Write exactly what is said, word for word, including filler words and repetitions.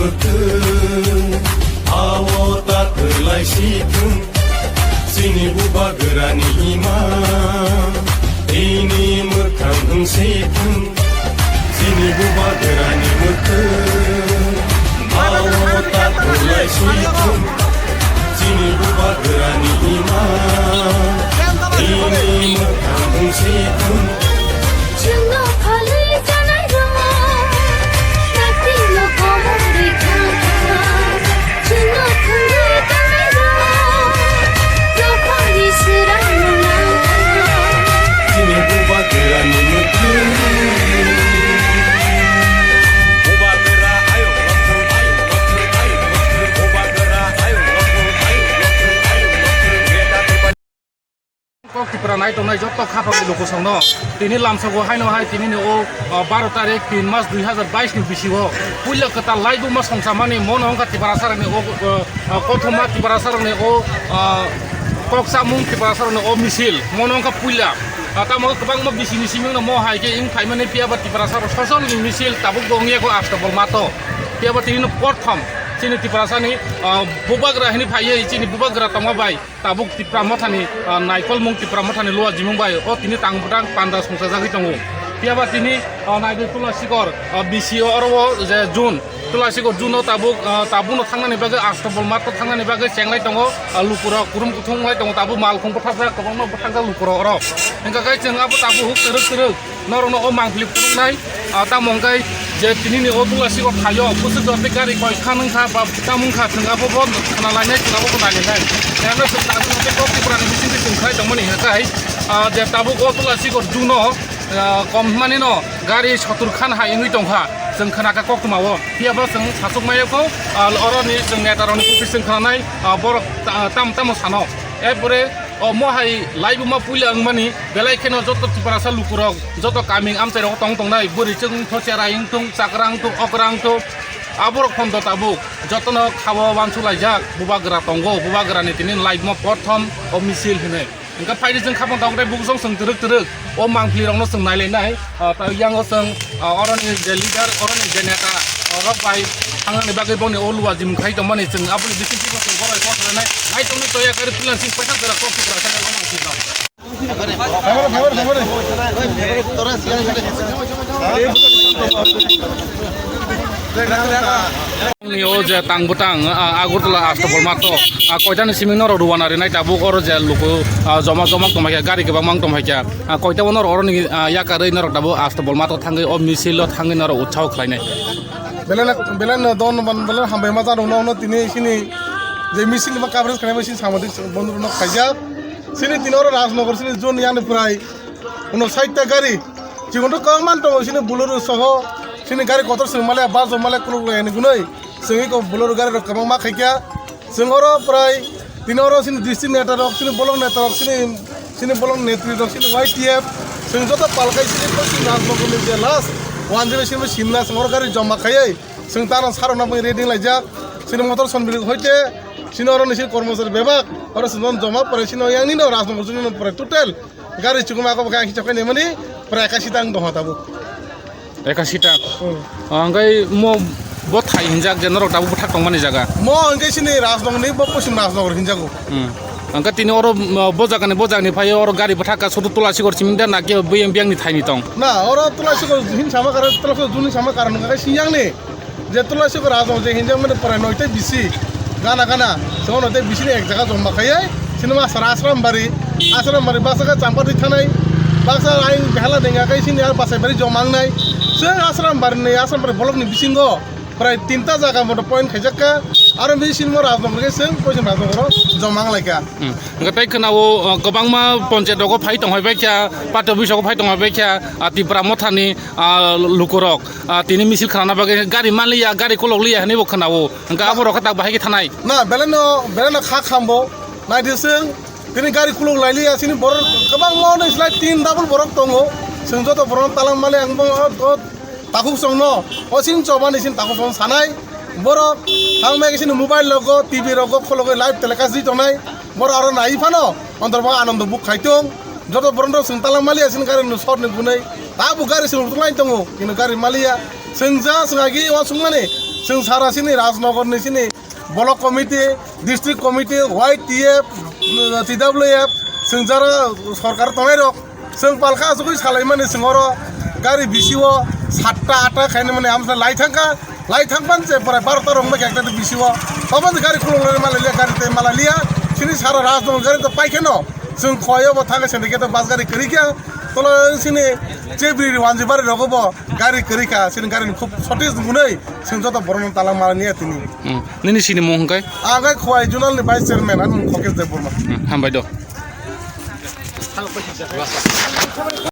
Mwkhwng, awo ta kwlai si thung, chini bubagrani ima, ini mwkhang wng si thung, chini bubagrani mwkhwng, awo ta kwlai si thung, chini bubagrani ima, ini mwkhang wng si thung. Chwngno phalwi chanairok, naktino komorwi thangkha. Chwngno thwngwi tanairok, dophani swrangno nangkha. Chini bubagra ni mwkhwng. Bubagra ayuk, ayuk, ayuk, ayuk, bubagra ayuk, ayuk, ayuk, ayuk, ayuk. Kok Tipra nai tongnai joto khapang ni lukusongno tini lamsogo haino hai tini ni o, o, baro tarik tin mas dui hazar bais ni bisingo puila kwtal laibuma songchamani mono wngkha Tiprasa rokni o, o, o, kothoma Tiprasa rokni o, o, kok samung Tiprasa rokni o misil mono wngkha puila. A, tamo kwbangma bisini simingno mo hai khe wng phaimani, phiya ba Tiprasa rok sosol ni misil tabuk bo wngya kho Astabol mato, phiya ba tini no prothom chini Tiprasa ni, o, bubagra hini phaiwi chini bubagra tongma bai. Tabuk Tipra Mothani, ah, naikolmung Tipra Mothani luajimung bai o tini tang bwtang panda songchajagwi tongo. Phiya ba tini, ah, naidi Tula Sikor, ah, B C O oro o je June, Tula Sikor June o tabuk, ah, tabukno thangnani bagwi Astabol mato thangnani bagwi chenglai tongo, ah, lukurok kurum kuthung wngwi tongo, tabuk malkhung bwthakjak kwbangma bwthakjak lukurok oro. Hwnkha khe chwng abo tabuk huk twrwk twrwk. Norokno o mangpili phunuknai, ah, tamo hwnkhe je tinini o Tula Sikor thaio, bwswk jora tei gari koi kha nung kha ba tamo wng kha, chwng abo bo khna lainai, chwng abo bo nai lainai. Khe ano chwng tangwi hwnkhe kok Tripura ni bising bising khlai tongmani hwnkhe, ah, je tabuk o Tula Sikor June o, ah, kom hwnmani no gari sotur khan hai wngwi tong kha, chwng khna kha koktwma o. Phiya bo chwng sachuk maya kho, ah, oro ni chwng neta rok ni buphang chwng khna nai, ah, borok ta-, tam tamo sano. Erpore omo hai laibuma puila wngmani, belai kheno joto Tiprasa lukurok, joto kaming amchairok tong tongnai, bwrwi chwng wngtho, cherai wngthung, chakra wngthung, okra wngthung, aborok phondo tabuk jotono khao wansuk laijak, bubagra tongo, bubagrani tini laibuma prothom o misil hinwi. Hwnkhe phaidi chwng khapang tongthai buksong chwng twrwk twrwk o mangpili rokno chwng nailainai, ah, tei yango chwng, ah, oroni je leader, oroni je neta, ah, rok bai thangnani bagwi boni o luajimung khai tongmani chwng aboni bising bising chwng borok kok salainai, nai tongni toya kari pulan sing paisa jora kok sukra khe o mangpili rok. Ni o je tang bwtang, a, Agartala Astabol mato, a, koitani simi norok rwna rinai tabuk oro je luku, a, joma joma tongmai kha, gari kwbangma wng tongmai kha, a, koitabo norok oroni, a, yakarwi norok tabuk Astabol mato thangwi o misil o thangwi norok utsaho khlainai. Belai no, belai no don ban belai hambai ma jano no tini sini je misil ma coverage khlainai sini samadi bondro no khaijak. Sini tini oro Rajnagar sini zone yani prai uno side ta gari. Chikon to kang man tongo sini Bolero soho sini gari kotor sini male bus male kuluk lai ni gunoi. Sini ko Bolero gari rok kabang ma khaikya. Sini oro prai tini oro sini district neta rok sini bolong neta rok sini sini bolong netri rok sini Y T F. Sini joto palkai sini ko sini Rajnagar ni je last one zero sini simna sini oro gari joma khayai. Sini tano saro na ready laijak. Sini motor son bilik hoite sini oro ni sini kormosari bebak oro sini joma prai sini yang ni no Rajnagar sini no prai total. Gari chukuma ako bwkha ang hichok khe nemani prai ekashi ta ang doha tabuk. Ekashi ta? Hmm. Angkai mo bo thai hinjak je norok tabuk bwthak tongmani jaga? Mo angkai sini Rajnagar ni bo posim Rajnagar hinjago. Hmm. Angkai tini oro, uh, bo jaga ni bo jaga ni phai oro gari bwthak ka sudu Tula Sikor siming da na ke biyang biyang ni thai ni tong? Na oro Tula Sikor hin sama karon Tula Sikor juni sama karon angkai siyang ni. Je Tula Sikor Rajwangsa je hinjak mani pura noi tei bisi gana gana. Songno tei bisi ni ek jaga jomma khaiye. Sini ma sara Asrambari, Asrambari baksa khe Champatwi thanai. Baksa aing behala denga kai sini ar Basaibari jomma wngnai. Seng Asrambari ni, Asrambari block ni bisingo prai tinta jaga moto point khaijak kha. Aro bisi sini mo Rajwangsa khe seng poison Rajwangsa ro jomma wng lai kha. Hmm. Hwnkhe tei khwnao, uh, kwbangma ponchayat rogo phai tong hai bai kha, party office rogo phai tong hai bai kha, uh, Tipra Mothani, uh, lukurok, uh, tini misil khlana bagwi gari manliya, gari kolok liya hinwi bo khwnao. Hwnkhe abo rok khe tak bahai khe thanai. Na, belai no, belai no kha khambo. Naidi chwng, tini gari kolok lailiya, chini borok kwbangma hwnwi slai tin double borok tongo. Chwng joto borok talang mali ang bo, o, o, Takhuk songno, o sin chobani sin takhuk song sanai. Borok thangmai sini mobile rogo, T V rogo, khologo live telecast di tongnai. Borok aro nai phano, ontor bo anando buk khai tong. Joto borok rok sing talang maliya sin gari no sor ni gunai. Ta bu gari sing rutulai tongo, kino gari maliya. Sing ja sing agi o sung mani, Chwng sara sini Rajnagar ni sini block committee, district committee, Y T F, T W F, chwng jara sorkar tongnai rok, chwng palkha asugwi salaimani chwng oro gari bisio satta atta khainimani amsa lai thangkha, lai thangpan je pore barota rok wngkha ekta bisio, toboni gari khulungnani malai liya, gari tei malai liya, sini sara Rajnagar gari to paikheno, chwng khoyo bo thangkha sini khe to bus gari kwrwi kha, tola sini chebri wanjibari rogo bo gari kwrwi kha, sini gari ni khub sotis gunai. Chwng joto borokno talang mani ya tini. Hmm. Nini sini mung hwnkhe? Ang khe Khowai Zonal ni Vice Chairman, ani mung Khokesh Debbarma. Hmm, hambai do.